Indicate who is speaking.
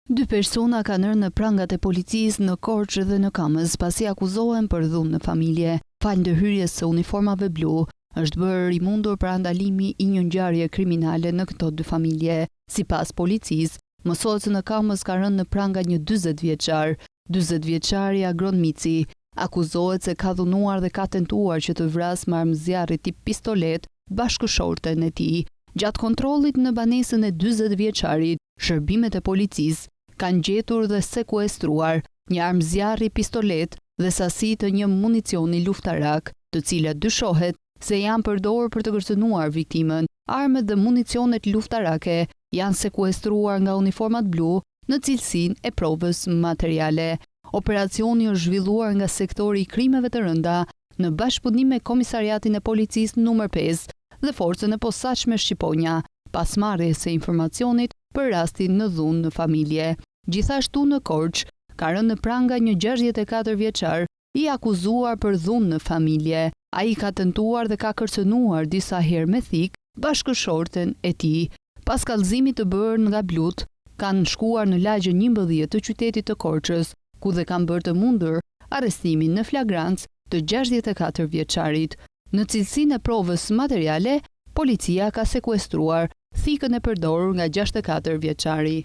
Speaker 1: Dy persona kanë rënë në prangat e policisë në Korçë dhe në Kamëz, pasi akuzohen për dhunë në familje. Falë ndërhyrjes së uniformave blu, është bërë i mundur parandalimi i një ngjarje kriminale në këto dy familje. Sipas policisë, mësohet se në Kamëz ka rënë në pranga një 40 vjeçar. 40 vjeçari Agron Mici akuzohet se ka dhunuar dhe ka tentuar që të vrasë me armë zjarri tip pistoletë bashkëshorten e tij. Gjatë kontrollit në banesën e 40 vjeçarit, shërbimet e policisë kanë gjetur dhe sekuestruar një armë zjarri pistoletë dhe sasi të një municioni luftarak, të cilat dyshohet se janë përdorur për të kërcënuar viktimën. Armët dhe municionet luftarake janë sekuestruar nga uniformat blu në cilësinë e provës materiale. Operacioni është zhvilluar nga sektori i krimeve të rënda në bashkëpunim me Komisariatin e Policisë numër 5 dhe Forcën e Posaçme Shqiponja, pas marrjes së informacionit për rastin në dhunë në familje. Gjithashtu në Korçë ka rënë në pranga një 64 vjeçar i akuzuar për dhunë në familje. Ai ka tentuar dhe ka kërcënuar disa herë me thikë bashkëshorten e tij. Pas kallëzimit të bërë nga blut, kanë shkuar në lagjen 11 të qytetit të Korçës, ku dhe kanë bërë të mundur arrestimin në flagrancë të 64 vjeçarit. Në cilësinë e provës materiale, policia ka sekuestruar thikën e përdorur nga 64 vjeçari.